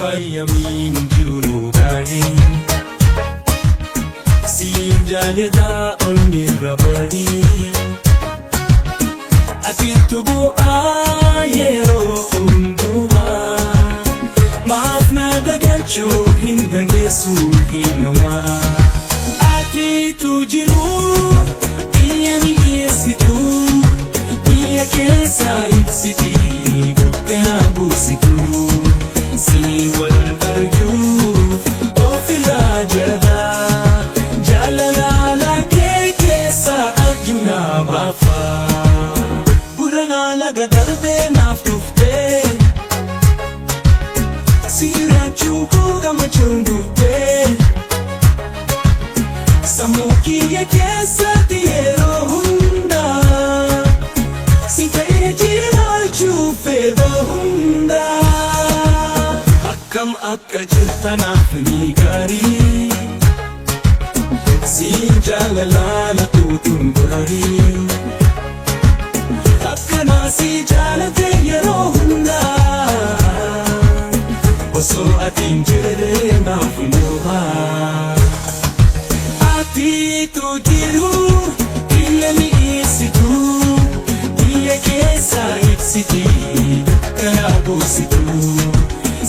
Fayyamiin jiru gaarii siin jaalladha onnirra barii. Atiitu bu'aa yeroo hundumaa, maaf na dagachuu hin dandeessu hinumaa. Atiitu jiru biyya mi'eessitu, biyya keessa ibsiti guddina buusitu. Si wal arguuf ofirraa jala jaalala kee keessa addunyaa baafa. Buranaa laga darbee naaf dhuftee, siirachuu koo gammachuun guuttee, sammuu kiyya keessatti yeroo hundaa si ta'ee jiraachuu fedha hundaa. Akkam akka jirtanaaf ni gaarii, siin jaalalaa utuun barii. Akkanaa si jaalate yeroo hundaa, osoo ati hin jirre naaf mo'aa. Atiitu jiru biyya mi'eessitu, biyya keessa ibsiti dukkana buusitu.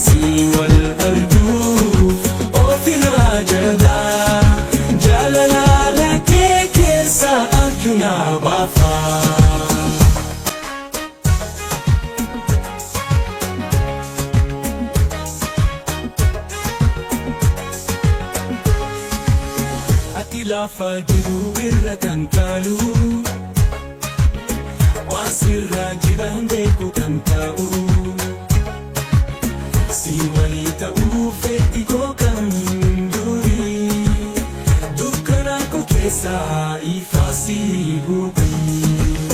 Si wal arguuf ofirraa jala jaalala kee keessa addunyaa baafa. Ati lafa jiru irra kan kaalu, waan sirraa jiran beeku kan ta'u. Si walii ta'uu fedhi koo kan durii, dukkana koo keessaa ifa si buutii.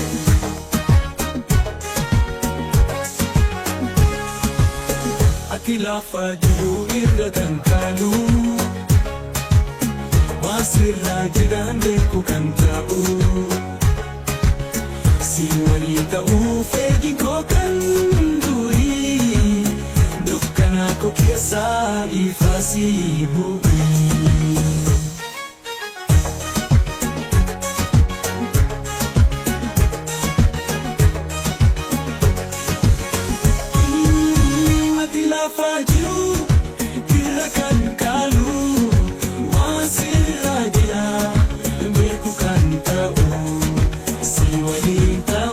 Ati lafa jiru irra kan kaalu, waan sirraa jiran beeku kan ta'u. Si walii ta'uu fedhi koo kan durii, dukkana koo keessaa ifa si buutii. Ati lafa jiru irra kan kaalu, waan sirraa jira beeku kan ta'u. Si waliin ta'uu.